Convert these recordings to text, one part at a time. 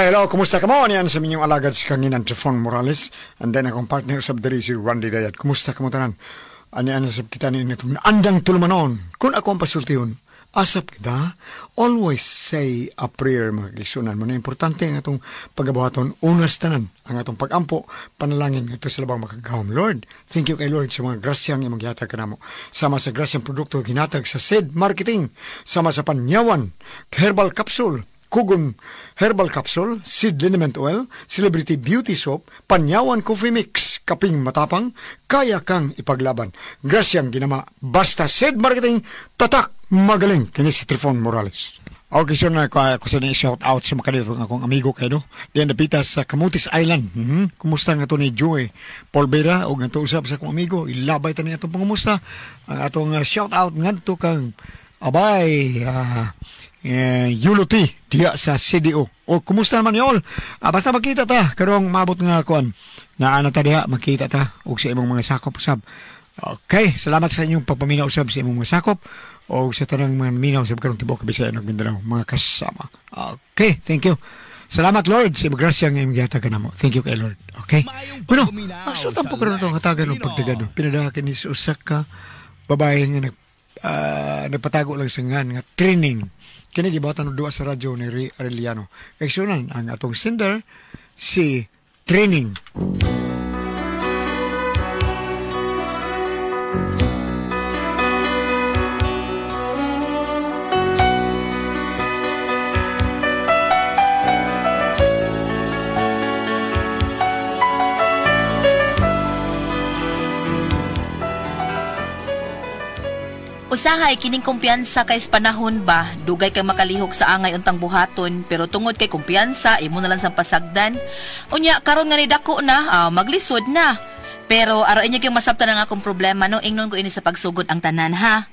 Hi, hello, kumusta ka mo? Niyan sa minyong alagad si Kanginan Trifon Morales. And then akong partner sa diri si Randy Dayat. Kumusta ka mo tanan? Ani sab kita ni itong andang tulumanon. Kung ako ang pasultihon, asap kita, always say a prayer, mga kaigsuonan mo na importante ang atong pagabuhaton, unas tanan, ang atong pagampo, panalangin ngadto sa labang makagagahom. Lord, thank you kay Lord sa mga grasyang imong gihatag kanamo. Sama sa grasyang produkto ginatag sa Seed Marketing, sama sa Panyawan, Herbal Capsule, Kugon Herbal Capsule, Seed Liniment Oil, Celebrity Beauty Soap, Panyawan Coffee Mix, Kaping Matapang, kaya kang ipaglaban. Grasyang ginama, basta Seed Marketing, tatak magaling. Kini si Trifon Morales. Okay, so na ako sa shout out sa makadito ng akong amigo kay no. Diyan napita sa Camotes Island. Kumusta nga to ni Joey Polvera og nga usab sa akong amigo. Ilabay ta ni atong pangumusta. Ang atong shout out ngadto kang Abay Yuluti diya sa CDO. O kumusta naman yol? Basta makita ta karong maabot nga kuan. Naa na ta diha makita ta og sa imong mga sakop usab. Okay, salamat sa inyong pagpaminaw usab sa imong mga sakop o sa tanang mga minaw sa karong tibuok Bisaya ug Mindanao mga kasama. Okay, thank you. Salamat Lord sa imong grasya nga imong gihatag kanamo. Thank you kay Lord. Okay. Bueno, ang sultan po karon itong hatagan og pagtagad. Pinadaha kini sa usa ka babae nga nagpatago lang sa ngan nga training. Kini gibuhatan og duwa sa radyo ni Ray Arellano. Kay sunan ang atong sender si Training. Usahay kining kumpiyansa kay panahon ba, dugay kang makalihok sa angay untang buhaton, pero tungod kay kumpiyansa imo na lang sang pasagdan. Unya karon nga ni dako na, maglisod na. Pero aron inyo gyud masabtan ang akong problema no, ingnon ko ini sa pagsugod ang tanan ha.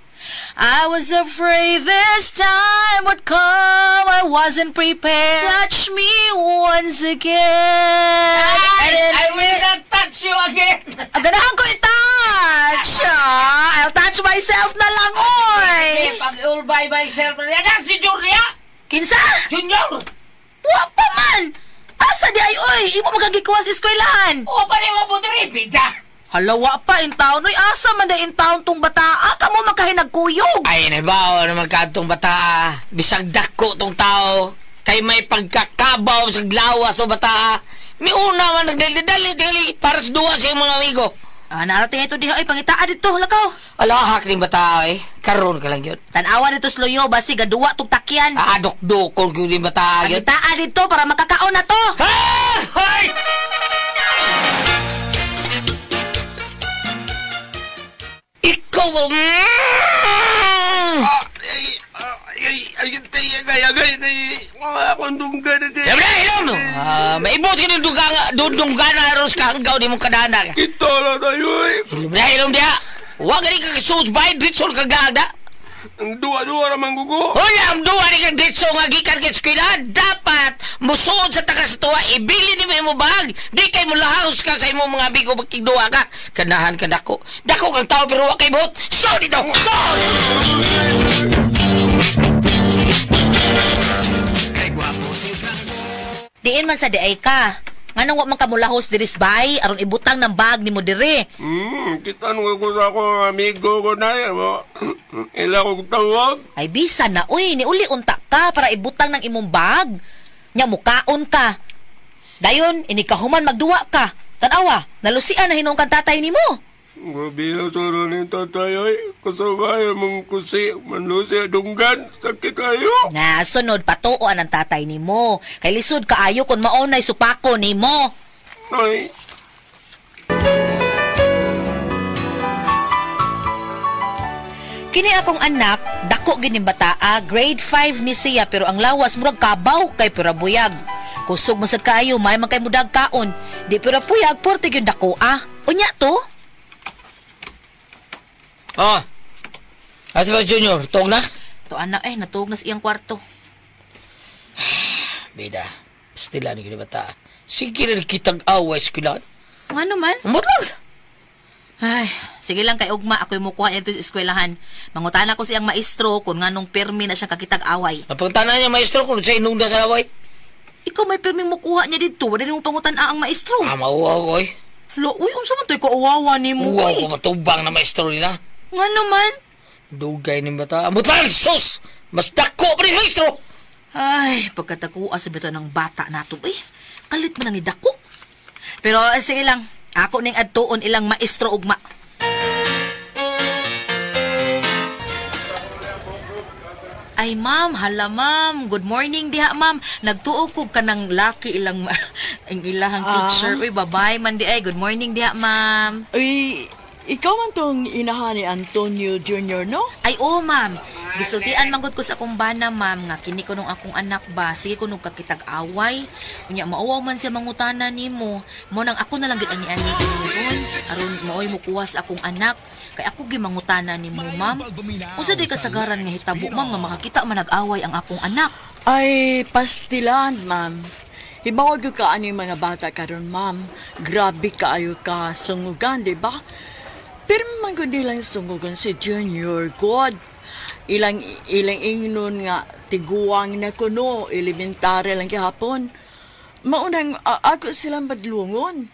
I was afraid this time would come, I wasn't prepared. Touch me once again. I will not touch you again. Ganahan ko i-touch. I'll touch myself na lang, oy. Pag all by myself. Yan si Julia. Kinsa? Junior. Wa pa man. Asa di ay, oy. Imo magagikuha sa eskwelahan. O, pa rin mo putri, pita. Hala, wa pa in town. Oy, asa man da in town tong bataa? Kamo makahinagkuyog. Ay, nabaw naman ka tong bataa. Bisag dako tong tao. Kay may pagkakabaw sa glawas tong bataa. May una man nagdali-dali para sa duwa sa iyong mga amigo. Narating ito diha. Ay, pangitaa dito. Lakaw. Alahak ni bataa eh. Karoon ka lang yun. Tanawa dito sa luyo. Basi gaduwa tong takyan. Adok-dokon ko ni bataa yun. Pangitaa dito para makakaon na to. Ha! Hoy! Ikaw ba? Maibot ka ng dunggan na aros ka hanggaw di mong kadanak. Ito na tayo eh. Hilom diha. Huwag ka rin kakasus ba? Dritson ka gada. Ang duwa-duwa naman gugo. Wala, ang duwa rin kang dritson nga gikan kay eskwela. Dapat musuod sa takas tuwa, ibili ni mo imo bag. Di kay mo lahos ka sa imong mga amigo magkigduwa ka. Kanahan ka dako. Dako kang tao pero wa kay buot. So dito! So! Diin man sa diay ka. Nganong wa man ka mulahos diri bay aron ibutang ng bag nimo diri. Kita nung ako sa akong amigo ko na ila kong tawag. Ay bisa na oy, niuli unta ka para ibutang ng imong bag. Nya mukaon ka. Dayon inikahuman magduwa ka. Tan-awa, nalusian na hinuong kang tatay nimo. Grabe sa ni tatay ay kasabay mong kusi manlusi dunggan sakit kayo. Na sunod patuoan ang tatay nimo. Kay lisod kaayo kun maunay supako nimo. Ay. Kini akong anak, dako gid ning bataa, grade 5 ni siya pero ang lawas murag kabaw kay pura buyag. Kusog man sad kaayo, may man kay mudag kaon. Di pura puyag porte gyud dako ah. Unya to? Oh. Asa ba Junior? Tuog na? To anak eh, natuog na sa iyang kwarto. Bida, pastila ni bata. Sige na kitang away sa eskwelahan. Ano man? Umot lang. Ay, sige lang kay ugma, ako'y mukuha niya sa eskwelahan. Mangutana ko siyang maestro kung nganong pirmi na siya kakitag away. Ang pangtana niya maestro kung sa inungda sa away. Ikaw may pirming mukuha niya dito. Wala mo pangutan ang maestro. Ah, mauwaw ko eh. Lo, uy, unsa man to'y kauwawa ni mo, Uwaw uy. ko matubang na maestro nila. Nga naman. Dugay ni bata. Amutlan, sus! Mas dako pa ni maestro! Ay, pagkatakuha sa bito ng bata nato, uy. Kalit man ang ni dako. Pero sige lang, ako ning adtuon ilang maestro ugma. Ay ma'am, hala ma'am. Good morning diha ma'am. Nagtuo ko kanang laki ilang ang ilahang teacher. Uy, babay man di ay. Good morning diha ma'am. Uy, ikaw man tong inahan ni Antonio Jr., no? Ay oo ma'am. Gisultian man gud ko sa akong bana ma'am nga kini ko nung akong anak ba. Sige ko nung kakitag away. Unya mauwaw man siya mangutana nimo. Mo nang ako na lang gid ang niani kiniron aron maoy mokuha sa akong anak. Kay ako gi mangutana nimo ma'am. Unsa day kasagaran nga hitabo ma'am nga makakita man nag-away ang akong anak? Ay, pastilan, ma'am. Hibaw gyud ka ani mga bata karon, ma'am. Grabe kaayo ka sungugan, di ba? Pero man gud nilang sungugan si Junior God. Ilang ilang ingnon nga tiguang na kuno, elementary lang gihapon. Maunang ako silang badlungon.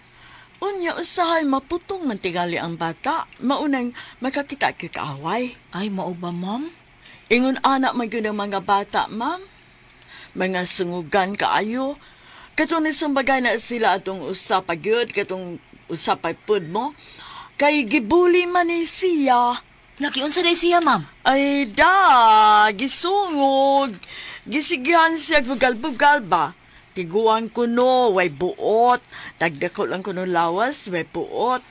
Unya usahay maputong man tingali ang bata. Maunang makakita gyud kaaway. Ay mao ba ma'am? Ingon anak man gyud ang mga bata, ma'am. Mga sungugan kaayo. Katong nisumbagay na sila atong usa pa gyud, katong usa pa pud mo. Kay gibuli man ni siya. Lagi unsa day siya ma'am? Ay da, gisungog. Gisigihan siya bugal-bugal ba? Tiguan ko no, way buot. Tagdako lang ko no lawas, way buot.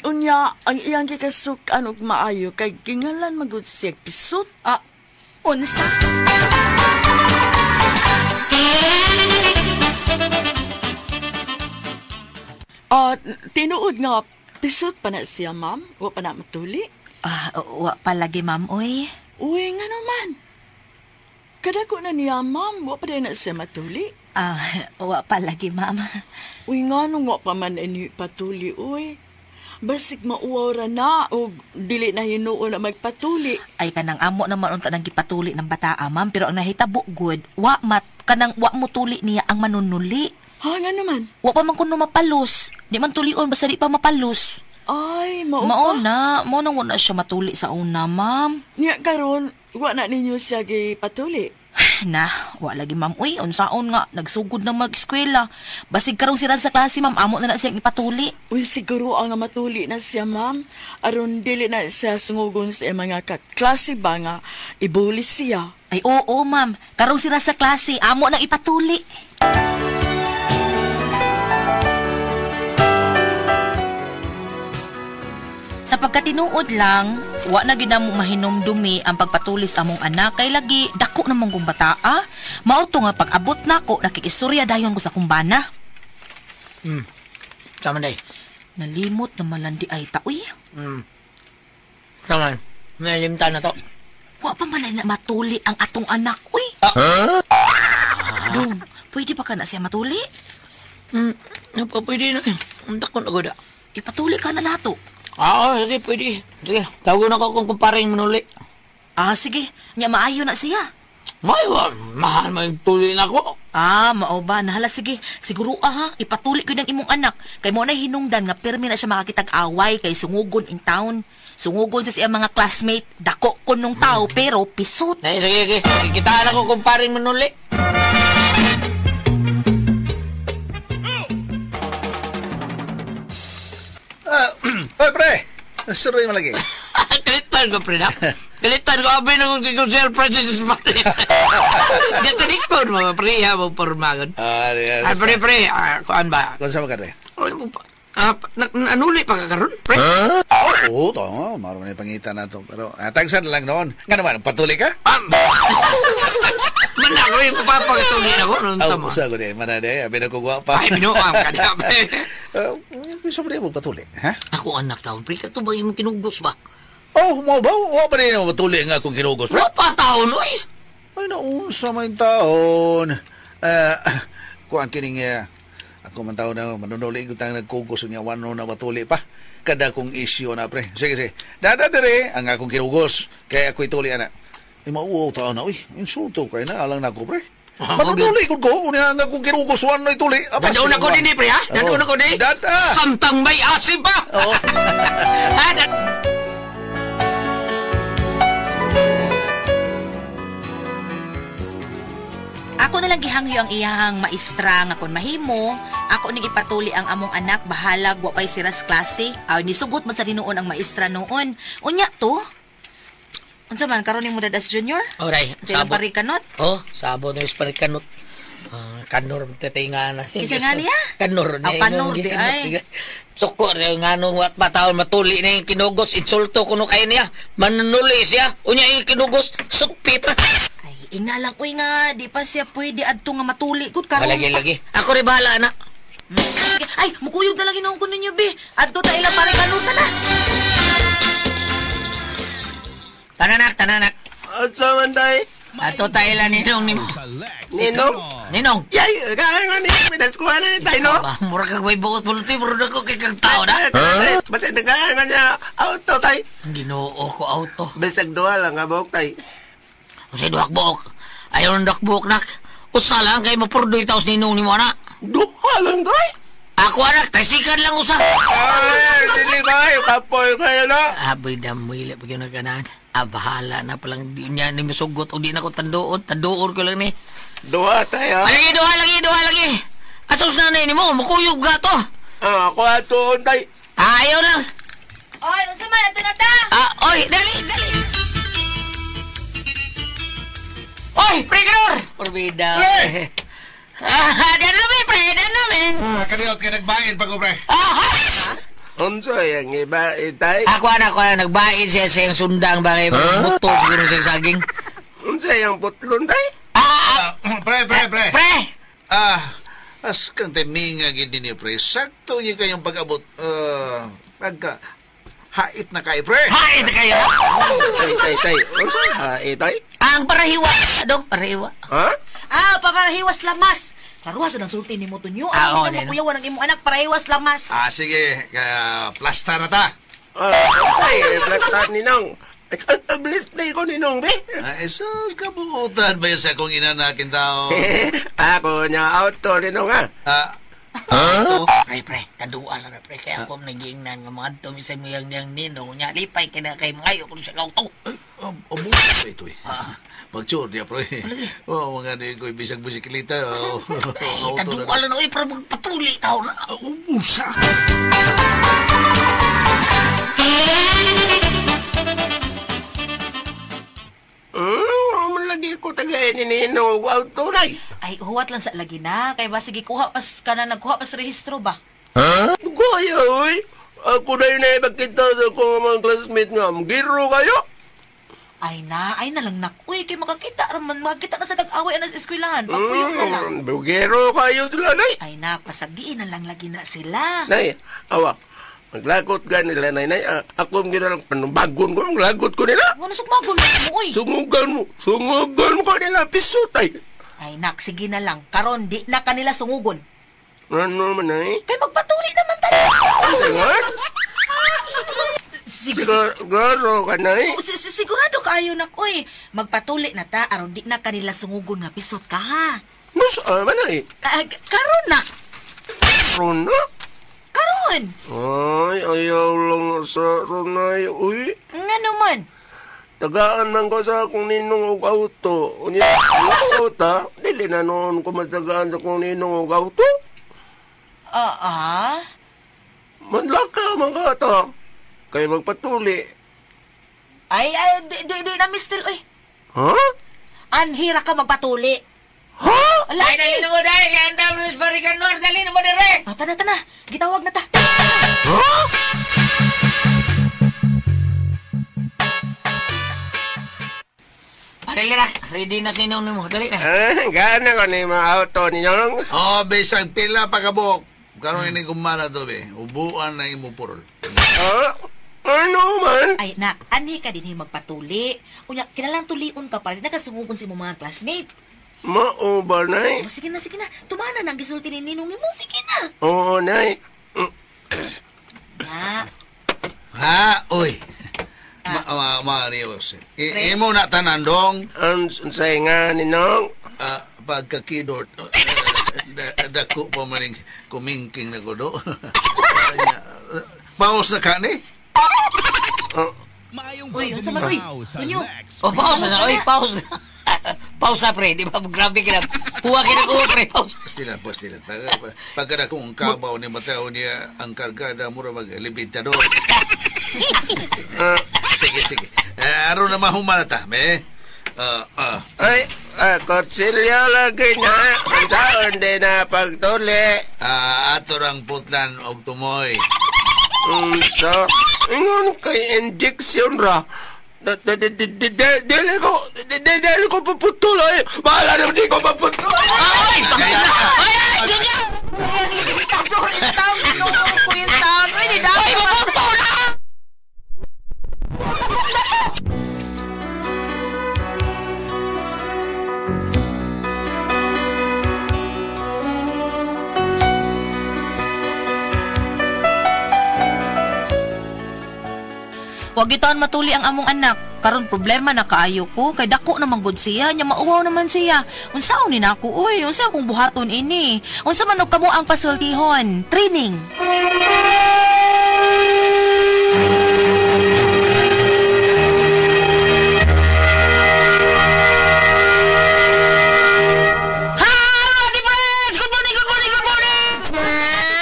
Unya, ang iyang gikasukan og maayo kay gingalan magud siya pisot. Ah, unsa? Ah, tinuod nga pisot pa na siya, ma'am. Wa pa na matuli. Ah, wa pa lagi ma'am oy. Uy, nga naman. Kadako na niya, ma'am. Wa pa na siya matuli. Ah, wa pa lagi ma'am. Uy, nga nung wa pa man ini patuli, uy. Basig mauwaw ra na o dili na hinuon na magpatuli. Ay kanang amo naman unta nang gipatuli ng bata ma'am, pero ang nahitabo good, wa mat kanang wa mo tuli niya ang manunuli. Ha, nga naman. Wa pa man kuno mapalos. Di man tulion basta di pa mapalos. Ay, mao Mao pa. na, mao nang wala siya matuli sa una, ma'am. Niya karon, wa na ninyo siya gipatuli. Na, wa lagi ma'am. Uy, unsaon nga nagsugod na mag-eskwela. Basig karong sira sa klase, ma'am, amo na na siyang ipatuli. Uy, siguro ang matuli na siya, ma'am. Aron dili na siya sungugon sa mga kaklase ba nga ibuli siya. Ay oo, ma'am. Karong sira sa klase, amo nang ipatuli. Sa pagkatinuod lang, wa na gid namo mahinumdumi ang pagpatulis among anak kay lagi dako namong kong bataa. Mao to nga pag-abot nako nakikistorya dayon ko sa kumbana. Sama day. Nalimot na malandi ay ta uy. Sama. Nalimtan na to. Wa pa man na matuli ang atong anak uy. Dong, pwede pa ka na siya matuli? Ano pwede na. Ang dako na gud. Ipatuli ka na nato. Ah, sige, pwede. Sige, tawagon ako kung kumparing manuli. Ah, sige. Nya maayo na siya. May, mahal man tuli na ako. Ah, mao ba? Nahala, sige. Siguro ah, ipatuli ko ng imong anak. Kay mo na hinungdan nga pirmi na siya makakitag away kay sungugon in town. Sungugon sa siya mga classmate. Dako ko nung tao, pero pisot. Ay, sige, sige. Kikitaan ako kung paring manuli. Oy, pre! Suroy mo lagi. Kalitan ko, pre, na. Kalitan ko, abay na kung si Sir Francis Paris. Gatalikod mo, pre, ha, mo pormagon. Ah, Ay, pre, pre, kuan ba? Kung saan ka, pre? Ano pa? Nanuli pa ka karon, pre? Oo, to. Maroon na yung pangita na to. Pero, tagsan lang noon. Nga naman, patuli ka? Man ako, yung papapagtuli na ko. Noon sa Oh, mo. usa ko di. Mana di, abi na ko gwapa. Ay, binuang ka niya, pre. Gusto mo di mo patuli, ha? Ako anak taon, pre. Kato ba yung kinugos ba? Oh, mo ba? Wa ba rin mo patuli nga akong kinugos, pre? Wa pa taon, oy. Ay, naunsa may taon. Kuan kining, ako man taon na manunuli ko tang nagkugos niya wano na matuli pa. Kada kong isyu na, pre. Sige, sige. Dada dire ang akong kinugos. Kaya ako ituli, ana. Ay, mauwaw taon na, uy. Insulto kay na, alang nako, pre. Manunuli gud ko unya nga kung kinugos wan na ituli. Dadun ako din pre ha. Dadun ako din. Dada. Samtang may asim pa. Oo. Ako na lang gihangyo ang iyahang maestra nga kon mahimo, ako ning ipatuli ang among anak bahalag wa pay siras klase. Aw nisugot man sa noon ang maestra noon. Unya to. Unsa man karon nimo dadas junior? Oray, Sa sabot. parikanot. Oh, sabot na is parikanot. Kanor tatay nga na. Kinsa nga niya? Kanor Ah, kanor di ay. Suko nga nung wat pa taon matuli na yung kinugos, insulto kuno kay niya. Manunuli siya. Unya yung kinugos, sukpi pa. Ay, ina lang uy nga, di pa siya pwede adto nga matuli gud karon. Lagi lagi. Ako rin bahala na. Sige. Ay, mukuyog na lang hinuon ko ninyo be. Adto ta ilang parikanot na na. Tananak, tananak. At sa man tay? Ato tayo lang ninong nimo. Ninong? Ninong. Yay! Kaya nga ni, pinaskuhan na ni tay, no? Ba, mura kag way buot puluti, mura na ko kay kag tao na. Basta nagkaya nga niya auto, tay. Ginoo ko auto. Bisag duha lang nga buhok, tay. Unsay duhak buok? Ayaw nang duhak buok nak. Usa lang kay mapurdoy taos ninong nimo ana. Duha lang, tay? Ako anak, tricycle lang usa. Ay, dili kayo, kapoy kayo na. Aboy damoy la pag yun nagkanaan. Ah, bahala na palang di niya ni masugot o di na ko tandoon. Tandoon ko lang ni. Duha, tay, ha? Lagi, duha lagi, duha lagi. Asos na na nimo, mukuyog ka to. Ah, ako atoon, tay. Ah, ayaw lang. Oy, unsa man adto na ta? Ah, oy, dali, dali. Oy, pre Kanor! Porbida. Ah, dan namin, pre, dan namin. Kaniot kay nagbain pa ko pre. Ah, ha? Unsa yang iba, tay? Ako na, nagbain siya sa iyang sundang ba kay butol siguro sa iyang saging. Unsa yang putlon, tay? Ah, ah, Pre, pre, pre. pre! Ah, as kang timinga gid ni pre. Sakto gyud kayong pag-abot. Pagka hait na kay pre. Hain na kayo! Tay, tay, tay. Unsa ha, tay? Ang parahiwa. Dong, parahiwa. Ha? Ah, paparahiwas lamas. Klaruha sa nang sulti ni mo tunyo. Ah, Ang oo, hindi din. na makuyawan ang imong anak parahiwas lamas. Ah, sige, kaya plasta na ta. Ah, tay, plasta ninong. Ay, blessed day ko ninong, be. Ay, sus, kabuutan ba yun sa akong inanakin tao? Ako niya auto ninong, ha? Ah, huh? Pre, pre, tanduan lang na, pre. Kaya ako nagingnan nga mga adto misay mo yang yang ninong. Nya, lipay ka na kay mga ayaw kung sa auto. Ay, abo, ito eh. Magtsur niya, pre. Oh, mga ni ko bisag bisikleta. Oh, Ay, tanduan lang na, uy, pero magpatuli tao na. Unsa? Lagi ko tagay ni ninong og auto, nay. Ay, huwat lang sa lagi na. Kay ba sige kuha pas ka na nagkuha pas rehistro ba? Kaya, oy. Ako na yun ay makita sa akong mga classmate nga. Giro kayo. Ay na, ay na lang nak. Uy, kay makakita raman, makakita na sa kag-away ana sa eskwelahan. Pagpuyok na lang. Bugero kayo sila, nay. Ay na, pasagiin na lang lagi na sila. Nay, awa. Maglagot ka nila, nay, nay. Ako ang ginalang panumbagon ko. Maglagot ko nila. Nga nasugmagon mo, uy. Sungugan mo. Sungugan mo ka nila. Piso, tay. Ay nak, sige na lang. Karon di na kanila sungugon. Ano man, nay? Kay magpatuli naman tayo. Ano nga? Siguro ka, nay. Sigurado kaayo nak, uy. Magpatuli na ta aron di na kanila sungugon nga pisot ka ha. Nusa man, nay? Karon na. Karon na? Karon. Ay, ayaw lang sa runay, uy. Nga naman. Tagaan man ko sa akong ninong og auto. Unya, auto, dili na noon ko matagaan sa akong ninong og auto. Ah, ah. Manlaka man ka ta. Kay magpatuli. Ay, ay, di na mistil, uy. Ha? Anhira ka magpatuli. Ha? Ala, Ay, dali na mo dahil. Kaya ang dami sa Barikanor. Dali na mo dire. Ah, tana, tana. Gitawag na ta. Ha? Dali na. Ready na sinong nimo. Dali na. Ah, gana ko ni mga auto ninyo. Oh, bisag pila pa kabuk. Karon ini kumana to be. Ubuan na imo purol. Ah, ano man? Ay, nak, anhi ka din magpatuli. Unya, kinalang tulion ka pa rin. Nakasungugon si mo mga classmate. Mao ba, nay? Oh, sige na, sige na. Tumana na ang gisulti ni Ninong nimo. Sige na. Oo, nay. Na, Ha, oy. Mario, imo na tanan dong. Ang say nga, Ninong. Pagkakidort, dako pa maning kumingking na ko do. Paus na ka ni? Uy, unsa man uy? Tunyo. Oh, pause na, oy, pause na. Pause pre, di ba? Grabe ka na. Huwa ka na ko, pre, pause. Pastilan, pastilan. Pagka na kung kabaw ni Mateo niya ang kargada, mura mag-limitador. Sige, sige. Aron na mahumanata, me. Ay, kutsilyo lagi na. Saan din na pagtuli. Ato rang putlan og tumoy. So, ingon kay injection ra. Dili ko paputol ay. Bahala na di ko paputol. Ay! Ay! Ay! Junior! Ay, maputol na! Wag gitaon matuli ang among anak. Karon problema na kaayo ko kay dako namang gud siya, nya mauwaw naman siya. Unsaon ni nako oy? Unsa akong buhaton ini? Unsa man og kamo ang pasultihon? Training. Hello, Ate Pres! Good morning, good morning, good morning!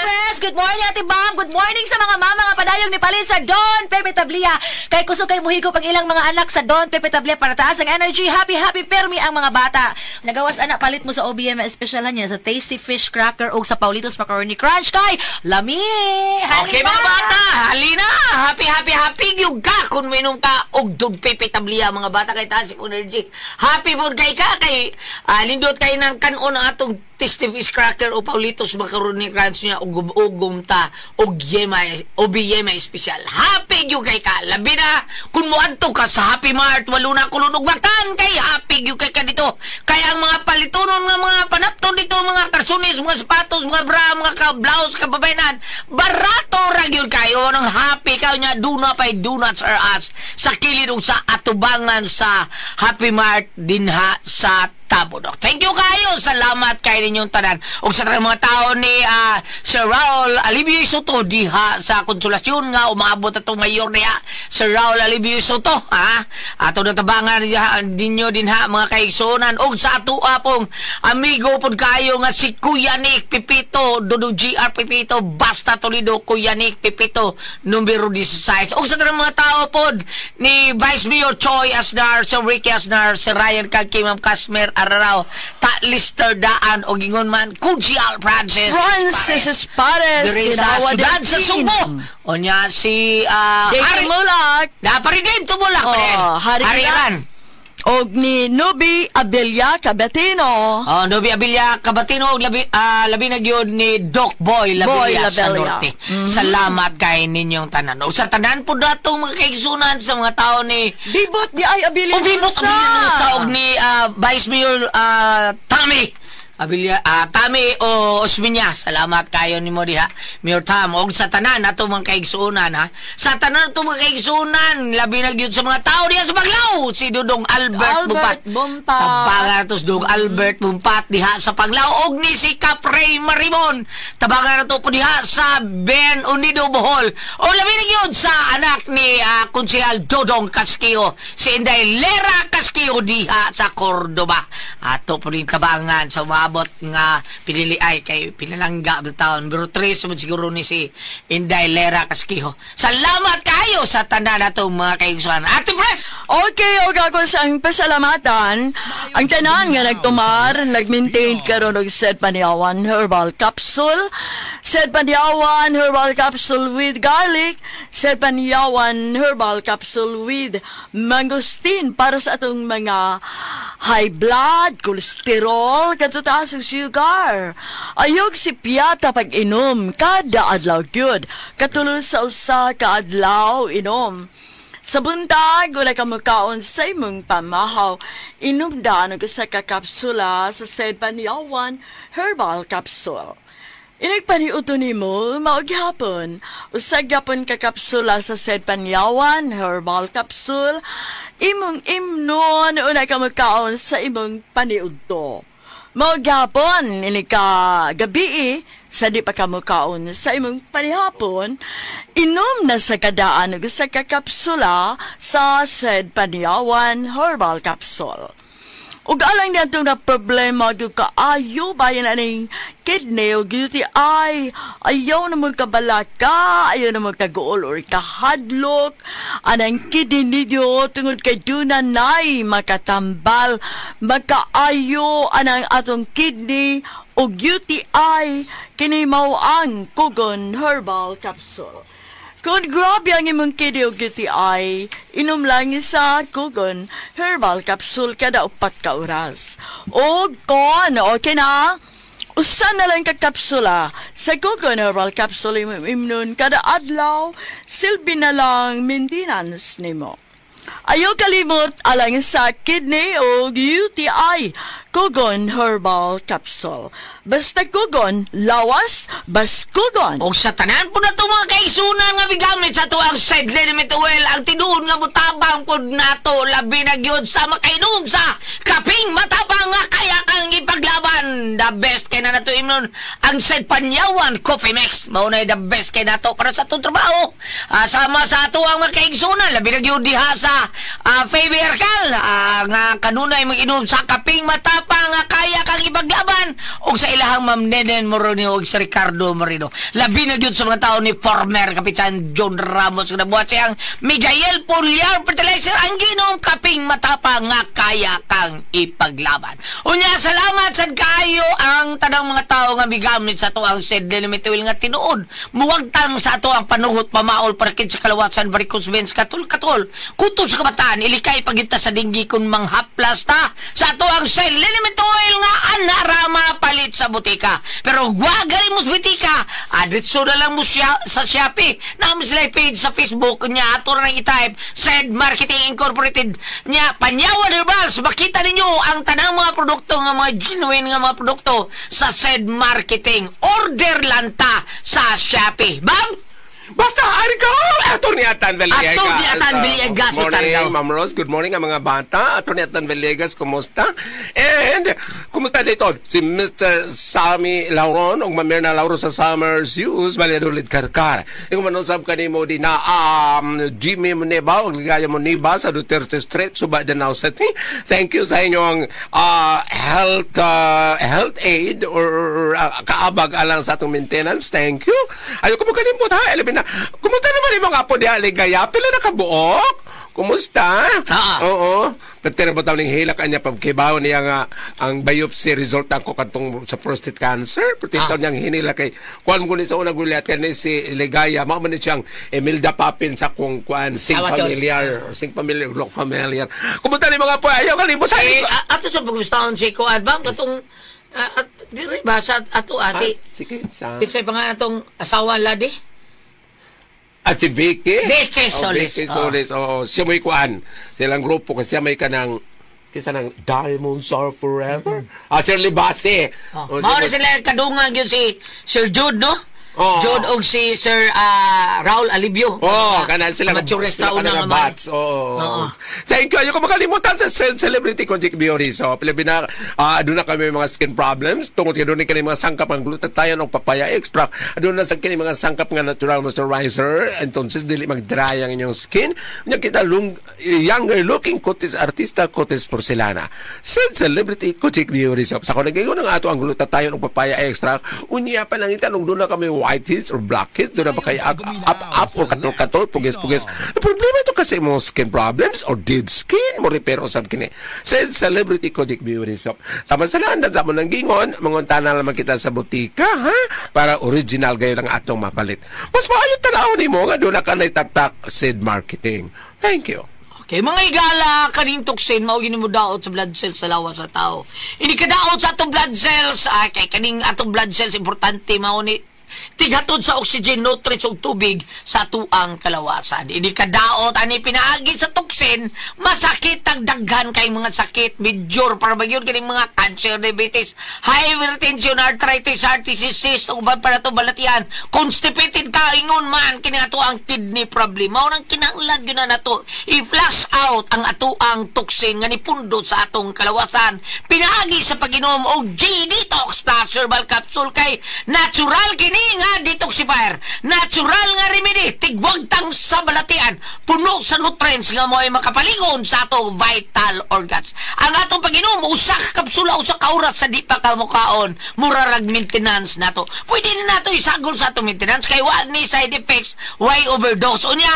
Pres, good morning Ate Bam. Good morning sa mga mama nga padayong ni palit sa Don Pepe Tablia. Kay kusog kay muhigop ang ilang mga anak sa Don Pepe Tablia para taas ang energy. Happy happy permi ang mga bata. Nagawas anak palit mo sa OBM espesyalhan niya sa Tasty Fish Cracker o sa Paulitos Macaroni Crunch kay lami. Okay mga bata, halina! Happy, happy, happy gyud ka kung minom ka og Don Pepe Tablia mga bata kay taas ang energy. Happy pod kay ka kay lindot kay nang kanon ang atong Tasty Fish Cracker o Paulitos Macaroni Crunch niya og gumta og yema OBM espesyal. Happy gyud kay ka. Labi na kung moadto ka sa Happy Mart walo na kulon og Mactan kay happy gyud kay ka dito. Kay ang mga palitonon nga mga panapton dito, mga karsunis, mga sapatos, mga bra, mga ka-blouse, kababayanan, barato ra gyud kayo nang happy kayo niya. Duna pay Donuts R Us sa kilid ug sa atubangan sa Happy Mart dinha sa Tabunok. Thank you kayo. Salamat kay ninyong tanan. Ug sa tanang mga tao ni Sir Raul Alibio Soto diha sa Konsolasyon nga umaabot atong mayor niya Sir Raul Alibio Soto, ha? Ato na tabangan ninyo dinha mga kaigsuonan ug sa ato pong amigo pod kayo nga si Kuya Nick Pipito, Dodo GR Pipito, Basta Toledo, Kuya Nick Pipito, numero 16. Ug sa tanang mga tao pod ni Vice Mayor Choi Asnar, Sir Ricky Asnar, Sir Ryan Kagki, Ma'am Kasmer Araraw, Ta Lister Daan o gingon man Kujial Francis Pares diri sa siyudad sa Subo. Onya si Dave Harry Tumulak. Na pari Dave Tumulak Oh, pare. Harry Harry Ran. Og ni Nubi Abella Cabatino. Oh, Nubi Abella Cabatino og labi labi na gyud ni Doc Boy Labella Boy sa Labella. Norte. Salamat kay ninyong tanan. Og sa tanan po datong mga kaigsunan sa mga tao ni Bibot di ay Abella. O Bibot Abella sa og ni Vice Mayor Tommy Abilia, Tami o Osminya, salamat kayo nimo diha. Mayor Tam, og sa tanan ato mga kaigsuonan ha. Sa tanan ato mga kaigsuonan, labi na gyud sa mga tao diha sa Panglao, si Dudong Albert, Albert Bumpat. Bumpat. Tabangan ato si Dudong Albert Bumpat diha sa Panglao og ni si Capray Marimon. Tabangan ato po diha sa Ben Unido Bohol. O labi na gyud sa anak ni Konsehal Dodong Casquio, si Inday Lera Casquio diha sa Cordoba. Ato po rin tabangan sa umabot nga pinili ay kay pinalangga of the town. Pero 3 man siguro ni si Inday Lera Casquio. Salamat kayo sa tanan natong mga kaigsuhan. Ate Pres! Okay, og ako sa ang pasalamatan, ang tanan nga nagtumar, nag-maintain karon og Sed Paniawan Herbal Capsule, Sed Paniawan Herbal Capsule with garlic, Sed Paniawan Herbal Capsule with mangosteen para sa atong mga high blood, cholesterol, katutaas ang sugar. Ayog si Piata pag-inom, kada adlaw gyud. Katulo sa usa ka adlaw inom. Sa buntag, wala ka makaon sa imong pamahaw. Inom daan og usa ka kapsula sa Sed Paniawan Herbal Capsule. Inigpaniuto nimo, mao gihapon. Usa gyapon ka kapsula sa Sed Paniawan Herbal Capsule. Imong imnon, una ka makaon sa imong paniudto. Mao gyapon ini ka gabi sa di pa ka mukaon sa imong panihapon, inom na sa kadaan og usa ka kapsula sa Sed Panyawan Herbal Capsule. Ug alang niadtong na problema gyud kaayo bayan aning kidney ug UTI, ayaw na mo kabalaka, ayaw na mo kaguol or kahadlok anang kidney ninyo tungod kay duna nay makatambal makaayo anang atong kidney ug UTI, kini mao ang Kugon Herbal Capsule. Kung grabe ang imong kidney ug UTI, inom lang sa Kugon Herbal Capsule kada 4 ka oras. O kon, okay na? Usa na lang ka kapsula sa Kugon Herbal Capsule imong imnon kada adlaw, silbi na lang maintenance nimo. Ayaw kalimot alang sa kidney o UTI, Kugon Herbal Capsule. Basta Kugon, lawas, bas Kugon. Og sa tanan po na ito mga kaigsunan nga bigamit sa ato ang side liniment oil, ang tinuod nga mutabang pod nato, labi na gyud sa makainom sa kaping matapang nga kaya kang ipaglaban. The best kay na nato imnon ang Side Panyawan Coffee Mix. Mao na the best kay nato para sa atong trabaho. Sama sa ato ang mga kaigsunan, labi na gyud diha sa Faber Arcal, nga kanunay mag-inom sa kaping matapang nga kaya kang ipaglaban, og sa ilahang Ma'am Nenen Moreno og si Ricardo Moreno. Labi na gyud sa mga tao ni former Kapitan John Ramos nga nabuhat siyang Miguel Pulyar Fertilizer ang ginom kaping matapang nga kaya kang ipaglaban. Unya, salamat sad kaayo ang tanang mga tao nga migamit sa ato ang Sed Limit Oil nga tinuod muwagtang sa ato ang panuhot, pamaol, parkid sa kalawasan, varicose veins, katol-katol, kutob sa kabataan, ilikay pagyud ta sa dinggi kun manghaplas ta sa ato ang Sed Liniment Oil nga anarama palit sa butika. Pero wa gali mo sa butika, adritso na lang mo siya sa Shopee. Namin sila page sa Facebook niya, ato na nang i-type Sed Marketing Incorporated niya, Panyawan Herbals. Makita ninyo ang tanang mga produkto nga mga genuine nga mga produkto sa Sed Marketing. Order lang ta sa Shopee. Bam! Basta, Argo! Atty. Atan Villegas. Atty. Atan Villegas, Good Basta, morning, Argo. Ma'am Rose. Good morning ang mga bata. Atty. Atan Villegas, kumusta? And, kumusta dito? Si Mr. Sammy Lauron, ug Ma'am Mirna Lauron sa Summer Hughes, Valladolid, Karkar. Ikaw manusab ka nimo din na Jimmy Muneba, ug Ligaya Muniba sa Duterte Street, Suba, Danao City. Thank you sa inyong health aid or kaabag alang sa atong maintenance. Thank you. Ayaw ko mo kalimot ha. Alabi na. Kumusta naman yung mga apo diha, Ligaya? Pila na kabuok? Kumusta? Ah. Oo. Pero ba taon ning hilak kanya pagkibaw niya nga ang biopsy result ako katong sa prostate cancer. Pero taon niyang hinila kay kuan mo ni sa unang gulyat kani si Ligaya. Mao man ni siyang Imelda Papin sa kung kuan sing Awa, tol. familiar or sing familiar, look familiar. Kumusta ni mga po? Ayaw kalimot. Eh, ato sa pagustahon si Kuan, bam, katong, at, diri ba sa ato, si, Sige, sa Kisay pa nga atong asawa ladi? Si Vicky? Vicky Oh, Solis. Vicky Solis. Oo. Siya may kuan. Silang grupo kasi siya may kanang kisa ng Diamonds Are Forever. Shirley Bassey. Oh. Oh, Mao na sila kadungan yun si Sir Jude, no? Oo. Jude og si Sir Raul Alibio. Oh, kanan sila. Mature sila sa una kanang nga mga. bats. Oo. Oo. Thank you. Ayoko makalimutan sa Celebrity Kojik Beauty. So, Pilipina, doon na kami mga skin problems. Tungod kay doon kani mga sangkap ang glutathione o papaya extract. Doon na sa kini mga sangkap nga natural moisturizer. Entonces, dili mag-dry ang inyong skin. Nya kita younger looking kutis artista kutis porcelana. Sa Celebrity Kojik Beauty Soap. Sa ko nagayon ang ato ang glutathione o papaya extract. Unya pa lang itanong doon na kami whiteheads or blackheads. Doon na ba kayo up, up, up or katol-katol, pugis-pugis. Ang problema ito kasi mo skin problems or dead skin mo repair usab kini. Sa Celebrity Kojik Beauty Soap. Sama sa naan, sa mo ng gingon, manguntana naman kita sa butika, ha? Para original gayon ang atong mapalit. Mas maayo tanaw nimo nga doon na ka taktak Sid Marketing. Thank you. Okay, mga igala, kaning toxin, mao gini mo daot sa blood cells sa lawas sa tao. Ini ka daot sa atong blood cells, kay kaning atong blood cells, importante mao ni. Tighatod sa oxygen, nutrients ug tubig sa tuang kalawasan. Ini kadaot ani pinaagi sa toxin, masakit ang daghan kay mga sakit, major para bagyon kining mga cancer, diabetes, hypertension, arthritis, heart disease, ug uban pa nato balatian. Constipated ka ingon man kini ato ang kidney problem. Mao nang kinahanglan gyud na nato i-flush out ang atoang toxin nga nipundo sa atong kalawasan. Pinaagi sa pag-inom og G-Detox Plus Herbal Capsule kay natural kini nga detoxifier, natural nga remedy, tigwagtang sa balatian, puno sa nutrients nga mo ay makapaligon sa atong vital organs. Ang atong pag-inom, usa ka kapsula, usa ka oras sa di pa ka mukaon, mura rag maintenance nato. Pwede na nato isagol sa atong maintenance kay wa ni side effects, why overdose. Unya,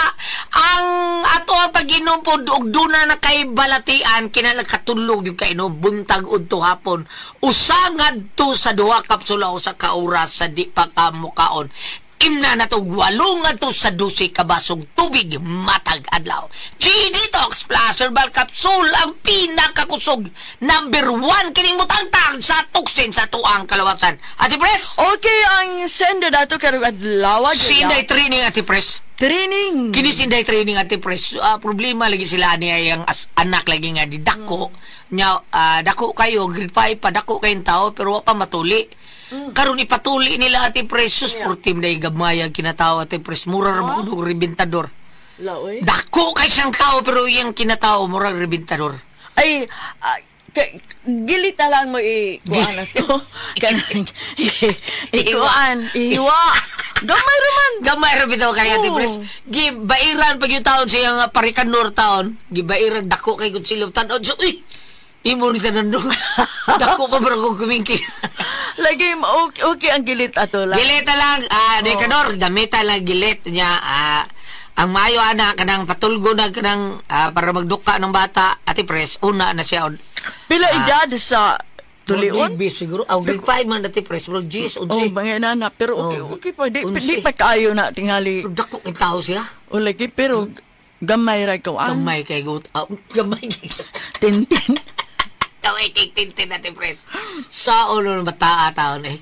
ang ato ang pag-inom po og duna na kay balatian, kinahanglan katulog yung kainom buntag udto hapon. Usa ngadto sa duha kapsula usa ka oras sa di pa ka mukaon. Imna na to, 8 ngadto sa 12 ka basong tubig matag adlaw. G-Detox Plus Herbal Capsule ang pinakakusog number 1 kining mutangtang sa toxin sa tuang kalawasan. Ate Pres? Okay, ang sendo dato karong adlaw. Si Inday Training, Ate Pres. Training. Kini si Inday Training, Ate Pres. Problema lagi sila niya yung anak lagi nga di dako. Nya, dako kayo, grade 5 pa, dako kayong tao, pero wa pa matuli. Karon ipatuli nila Ate Pres, sus, team na gamay ang kinatao Ate Pres, mura ra mo og rebentador. Laoy. Dako kay siyang tao pero iyang kinatao mura rebentador. Ay, gilita lang mo i-kuan ako. Kanang i-kuan, ihiwa. Gamay raman. Gamay ra bitaw kay Ate Pres. Gibairan pag yung taon siyang parikanor taon. Gibairan dako kay kutsilyo tan-on. So, uy, imo ni tanan do. Dako pa bro kung kumingki. Lagi, okay, okay ang gilit ato lang. Gilit lang, Dekanor, gamita lang gilit niya. Ang maayo ana kanang patulgo na kanang para magduka ng bata, Ate Pres, una na siya. Pila edad sa tulion? Siguro. Grade 5 man Ate Pres, bro, G's, Oh, unsi. mga nana, pero okay, Oh, okay pa. Di, unsi. di pa kaayo na tingali. Pero dako kay tao siya. O lagi, pero gamay ra ikaw ang Gamay kay gut. Gamay kay tintin. Gamay kay tintin, Ate Pres. Sa ulo ng bata taon eh.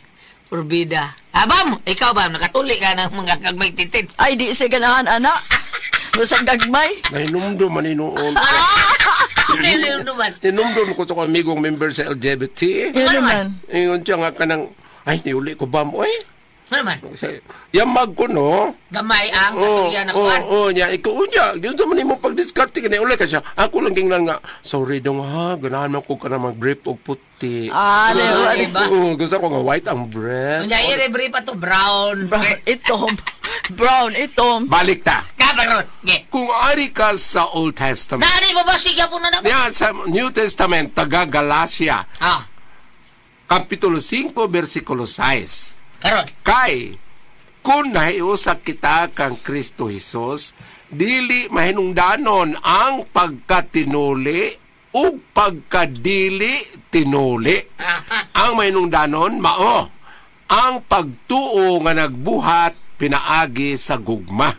Purbida. Bam! Ikaw bam, nakatuli ka ng mga gagmay tintin. Ay, di siya ganahan, anak. Basta gagmay. Nahinumdum man inuon. Nahinumduman. Hinumdum ko sa amigong member sa LGBT. Yan naman. Ingon siya nga kanang, ay, niuli ko bam, oy. Ano man? Yamag ko, no? Gamay ang katulian na kuwan. Oo, niya. Ikaw, niya. Yun sa man mo pag-discarte ka na. Uli ka siya. Ako lang ginglan nga, sorry dong ha, ganahan man ko ka na mag-brief og puti. Ah, diba? Oo, gusto ko nga white ang brief. Unya, iya brief ato, brown. Brown, itom. Brown, itom. Balik ta. Kabaron. Ge. Kung ari ka sa Old Testament. Nani ba ba? Sige po na na. Niya, sa New Testament, taga Galatia. Ah. Kapitulo 5, versikulo 6. Karon. Kay, kung nahiusa kita kang Kristo Jesus, dili mahinungdanon ang pagkatinuli ug pagkadili tinuli. Ang mahinungdanon, mao, ang pagtuo nga nagbuhat pinaagi sa gugma.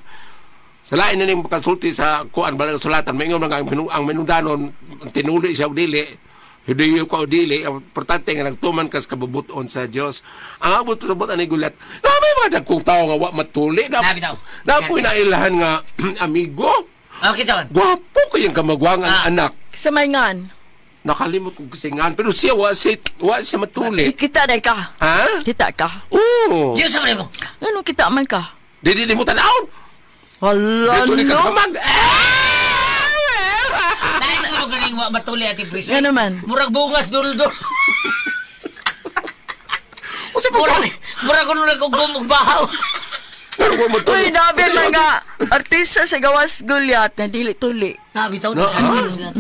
Sa lain na ning pagkasulti sa kuan balang sulatan, maingon nga ang mahinungdanon, tinuli siya og dili, hindi ko dili, ang importante nga nagtuman kas kabubuton sa Dios. Ang abot sa butan ni gulat. Na may mga dagkong tao nga wa matuli. Na, na ako'y nailahan nga amigo. Okay, John. Gwapo kayang kamagwang ang anak. Sa maingan. Nakalimot kong kasingan. Pero siya, wa siya matuli. Kita na ka. Ha? Kita ka. Oo. Yun sa mo. Ano kita man ka? Di mo tanawon. Wala no. no. Kamag. Ganing wa matuli Ate Pris. Nga naman. Murag bungas dul-dul. Murag kuno nagkugumog bahaw. Uy, nabi mga artista sa gawas gulyat na dili tuli. Nabi taw daghan sila.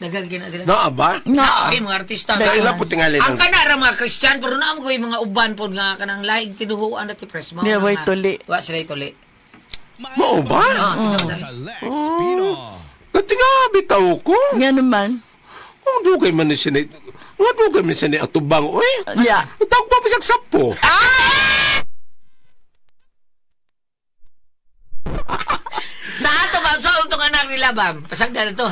Daghan kina sila. Naa ba? Naa mga artista sa ila po tingali. Ang kanara mga Christian pero naam ko yung mga uban pod nga kanang laig tinuhuan Ate Pris. Di way tuli. Wa sila tuli. Mao ba? Oh. Katinga, bitaw ko. Nga naman. Ang dugay man ni siya ni... Ang dugay man siya ni atubang, oy. Yeah. Tawag pa pa siyang sapo. Ah! Sa ato ba? Sa itong anak nila, bam? Pasagdan na to.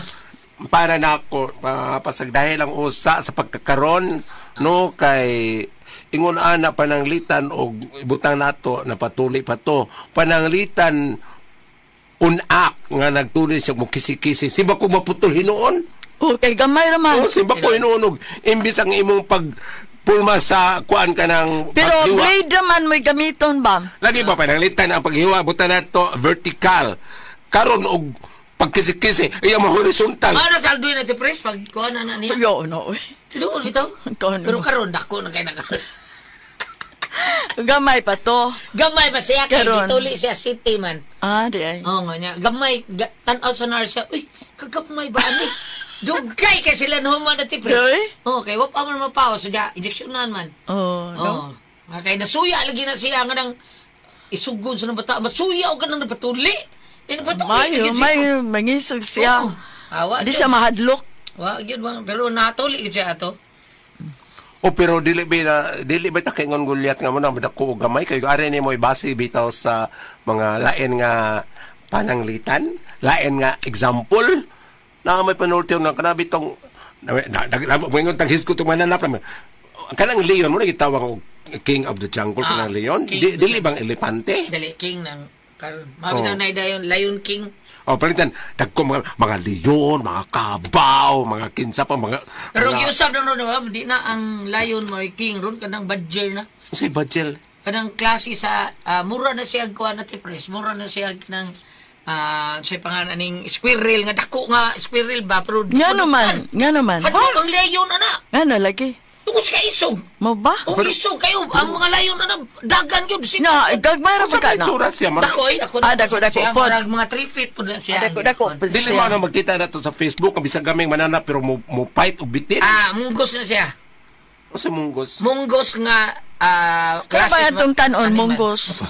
Para na ako, pasagdahil ang usa sa pagkakaron, no, kay... Ingon ana pananglitan og ibutang nato napatuli pa to. Pananglitan unak nga nagtuli siya mo kisi-kisi. Simba ko maputol hinuon. Okay, gamay raman. Oh, simba ko hinuon og imbis ang imong pag pulma sa kuan ka ng Pero paghiwa. blade raman mo'y gamiton ba? Lagi ba pananglitan ang paghiwa butan nato vertical. Karon og pagkisi-kisi iya mo horizontal. Ano sa Alduin na Pres pag kuha na na niya. Yo, no. Uy. Doon bitaw. Kaon Pero mo. karon dako na kay naka. Gamay pa to. Gamay pa siya kay Karon. gituli siya city man. Ah, di ay. Oo nga niya. Gamay tan-aw sa nar siya. Uy, kagamay ba ani? Dugay kay sila no man na Pres. Doy? Oo, kay wa pa man mapaw so ja injeksyonan man. Oh, no. Oo. Oh. Kay nasuya lagi na siya nga nang isugod sa nang bata. Masuya og kanang napatuli. Di napatuli. Mayo, lagi siya. mayo, mangisog siya. Oo. Awa, Di siya mahadlok. Wa gyud ba pero natuli gyud siya ato. O pero dili ba dili ba ta kaingon gulyat nga mo na madako og gamay kay ari nimo ibase bitaw sa mga lain nga pananglitan, lain nga example na may panulti na kana bitong na moingon tang hisgot tong mananap na kanang leon mo na gitawag og king of the jungle kanang leon king di, of the dili bang elepante? Dali king nang karon. Mabitaw na dayon Lion King. O palitan dagko mga leon, mga kabaw, mga kinsa pa mga Pero mga, giusab na ron ba di na ang lion mo king ron kanang badger na. Unsay badger? Kanang klase sa mura na siya kuan na Pres, mura na siya kanang sa pangalan aning squirrel nga dako nga squirrel ba pero Nga naman, nga naman. Hadlok ang lion ana. Nga na lagi. Tungkol sa kaisog. Mo ba? Kung isog kayo ang mga lion ana dagan gyud si Na, gagmay ra Unsa ba ka may na? itsura siya? Mas- Dako ay ako. Ah, dako, dako, Siya, pod. murag mga 3 feet pod na siya. Ah, dako, dako. pod Dili siya. mo na magkita na to sa Facebook ang bisag gaming mananap pero mo fight og bitin. Ah, munggos na siya. Unsay munggos? Munggos nga Kaya ba klase itong tanon, animal. munggos?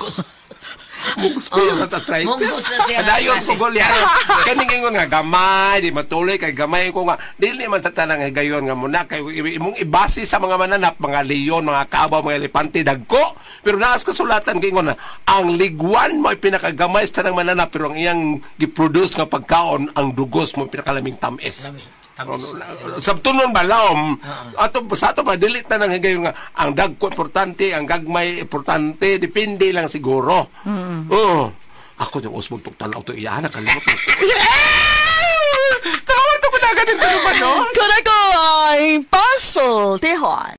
Munggos ko yun sa arthritis. Munggos na siya. Dayon Klase. ko gol yan. Kaning ingon nga gamay di matuloy kay gamay ko nga dili man sa tanang higayon nga muna kay imong ibase sa mga mananap mga leon, mga kabaw, mga elepante dagko. Pero naas kasulatan kay ingon na ang ligwan mo ay pinakagamay sa tanang mananap pero ang iyang giproduce nga pagkaon ang dugos mo pinakalaming tamis. Tamis. Sabtunon ba laom? Ato sa ato ba dili ta nang higayon nga ang dagko importante, ang gagmay importante, depende lang siguro. Oo. Ako yung usmong tugtan to iya nakalimot ko. Yeah! Salamat ko padagan din ba no? Kung ako ay puzzle, tihon.